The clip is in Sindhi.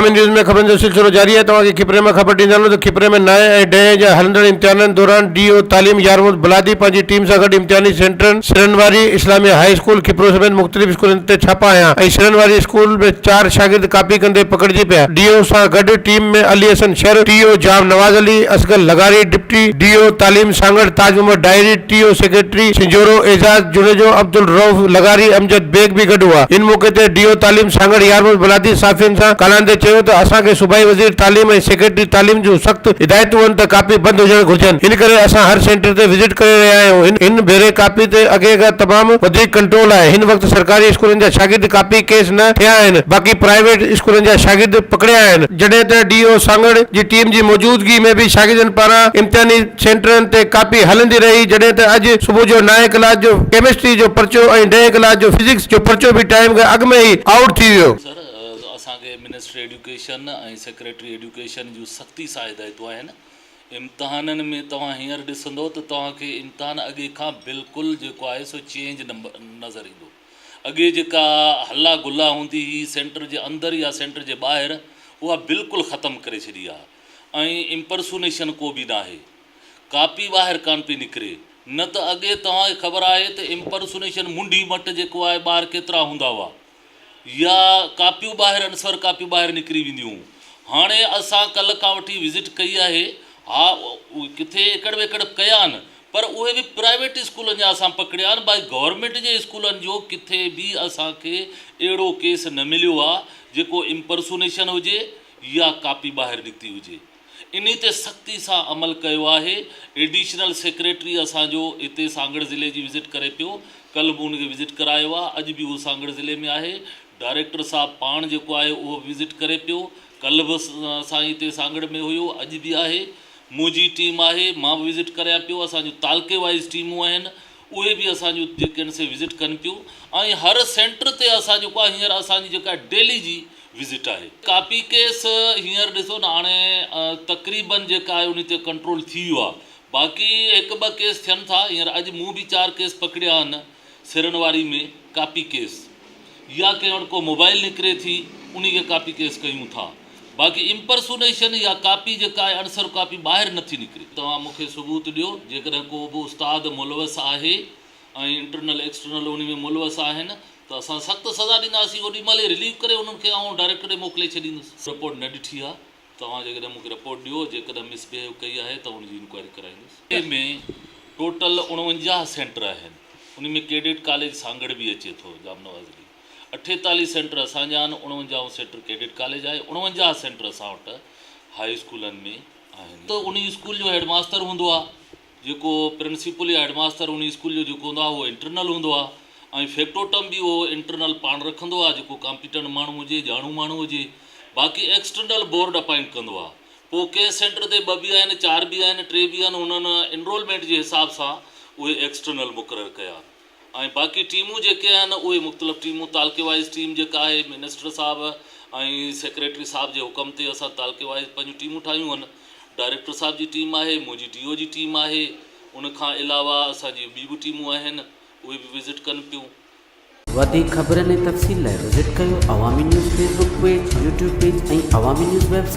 عوامي نيوز ۾ خبرن جو سلسلو جاري آهي توهان کي کپري مان خبر ڏيندا هلون ته کپري ۾ نائين ۽ ڏهين جا هلندڙ امتحانن دوران ڊي او تعليم يارمحمد بلادي پنهنجي ٽيم سان گڏ امتحاني سينٽرن سرن واري اسلاميه هاء اسڪول کپرو سميت مختلف اسڪولن تي ڇاپا هنيا ۽ سرن واري اسڪول ۾ چار شاگرد ڪاپي ڪندي پڪڙجي پيا ڊي او سان گڏ team ۾ Ali Hassan Shar, T O Jam Nawaz Ali, Asghar لغاري، ڊپٽي ڊي او تعليم Sanghar Taj Muhammad Dahri, T O secretary Sanjhoro Ejaz Junejo, Abdul Rauf لغاري، امجد بيگ به گڏ هئا. ان موقعي تي ڊي او تعليم سانگهڙ يار محمد بلادي صحافين سان ڳالهائيندي چيو ته اسان کي صوبائي وزير تعليم ۽ سيڪريٽري تعليم جون سخت هدايتون آهن ته ڪاپي بند هجڻ گهرجن ان ڪري اسان هر سينٽر تي وزٽ ڪري رهيا آهيون هن ڀيري ڪاپي تي اڳي کان تمام وڌيڪ ڪنٽرول آهي هن وقت سرڪاري اسڪولن جا شاگرد ڪاپي ڪيس نه ٿيا آهن باقي پرائيويٽ اسڪولن جا شاگرد پڪڙيا آهن. جڏهن ته ڊي او سانگهڙ جي ٽيم جي موجودگي ۾ به شاگردن پاران امتحاني سينٽرن تي ڪاپي هلندي رهي جڏهن ته اڄ صبح جو نائين ڪلاس جو ڪيمسٽري جو پرچو ۽ ڏهين ڪلاس جو فزڪس جو پرچو به ٽائيم کان اڳ ۾ ئي آئوٽ ٿي ويو. سر اسان کي منسٽري ايڊيوڪيشن ۽ سيڪريٽري ايڊيوڪيشن جون سختي سان هدايتون آهن امتحانن ۾ توهان هينئر ڏسندو ته توهان کي امتحان اڳي کان بلڪل جيڪو آهي سو چينج نظر ايندو اڳي جيڪا هلا گلا هوندي هئي سينٽر جي اندر يا سينٽر جي ٻاهر اها بلڪل ختم ڪري ڇڏي آهي ۽ امپرسونيشن ڪو به ناهي. ڪاپي ٻاهر ڪانه پئي نڪري. نه ته اڳي توهان کي خبر آهي ته امپرسونيشن منڍي مٽ جيڪو آهي ٻاهر ڪيترا هوندا هئا يا ڪاپيون ٻاهر انسر ڪاپيون ٻاهر نڪري وينديون هيون. هاڻي اسان ڪلهه کان وٺي وزٽ ڪئي آهي. ها ڪٿي ايڪڙ ٻيڪڙ ڪيا آهن پر اهي به پرائيويٽ اسڪولن جا اسان پڪڙيا آهن باقي گورنمينٽ جي اسڪولن جو ڪٿي به اسان کي اهڙو ڪيس نه مليو آهي جيڪو امپرسونيشن هجي يا ڪاپي ٻاهر نڪتي هجي انهي تي سختي سان عمل ڪيو آهي ايڊيشنل سيڪريٽري اسان جو هتي سانگهڙ ضلعي جي وزٽ ڪري پيو ڪلهه به ان کي وزٽ ڪرايو آهي اڄ به اهو سانگهڙ ضلعي ۾ آهي ڊائريڪٽر صاحب پاڻ جيڪو آهي اهو به وزٽ ڪري پيو ڪلهه به سائين هتي سانگهڙ ۾ هيو اڄ به آهي منهنجي ٽيم آهي مان به وزٽ ڪريان پيو اسان جون تعلقي وائيز ٽيمون آهن اهي به اسان جون جيڪي آهن سي وزٽ ڪن پيون ۽ هر سينٽر تي اسان جيڪو آهي هينئر اسان جي جيڪا ڊيلي جي وزٽ آهي. ڪاپي ڪيس هينئر ڏسو نه هاڻي تقريبن جيڪا آهي انهي تي ڪنٽرول ٿي ويو آهي باقي هڪ ٻه ڪيس ٿين ٿا هينئر اڄ مون به چار ڪيس پڪڙيا آهن سرن واري ۾ ڪاپي ڪيس يا ڪنهن وٽ ڪو موبائل نڪري ٿي انهي کي ڪاپي ڪيس ڪيون ٿا باقي امپرسونيشن يا ڪاپي جيڪا آهي اڻسر ڪاپي ٻاهر نٿي نڪري. توهان مون کي ثبوت ڏيو جيڪڏهن ڪو به استاد ملوث آهي ۽ انٽرنل ايڪسٽرنل انهي ۾ ملوث آهن ته اسان سخت سزا ڏينداسين اوڏي مهل ئي رليو ڪري انهن کي آئون ڊائريڪٽر ڏي موڪلي ڇڏيندس. رپورٽ نه ڏٺي آ توهان جيڪڏهن مون کي رپورٽ ڏيو جيڪڏهن مس بهيو ڪئي آهي ته ان جي انڪوائري ڪرائيندس. ۾ ٽوٽل 49 سينٽر آهن انهي ۾ ڪيڊٽ ڪاليج سانگهڙ به اچي ٿو ڄام نواز علي 48 سينٽر اسان جا آهن اڻونجاهون سينٽر ڪيڊٽ ڪاليج آهي 49 سينٽر اسان وٽ هاء اسڪولن ۾ آهن. ته انهي اسڪول جو هيڊ ماستر هوندو آ جيڪو پرنسپل يا هيڊ ماستر انهي اسڪول جو جيڪو هوندو آهي اهو انٽرنل هوندو آهي ۽ فيڪٽوٽم به اهو انٽرنل پاڻ رکندو آهي جيڪو ڪامپيٽنٽ ماڻهو هجي ڄاڻو ماڻهو هجي باقي ايڪسٽرنل بورڊ اپائنٽ ڪندو آهي پوء ڪنهن سينٽر تي ٻه به آهن چار به آهن ٽي به آهن انهن انرولمينٽ جي حساب سان اهي ايڪسٽرنل مقرر ڪيا ۽ باقي ٽيمون جيڪي آهن اهي مختلف ٽيمون تعلقي وائيز ٽيم جيڪا آهي منسٽر صاحب ۽ سيڪريٽري صاحب جي حڪم تي اسان تعلقي وائيز پنهنجون ٽيمون ٺاهيون آهن ڊائريڪٽر صاحب جي ٽيم آهي منهنجي ڊي او جي ٽيم آهي ان کان علاوه اسان جي ٻي به ٽيمون آهن اهي به وزٽ ڪن پيون. وڌيڪ خبرن ۽ تفصيل لاء وزٽ ڪيو Awami news Facebook page, YouTube page ۽ Awami news website.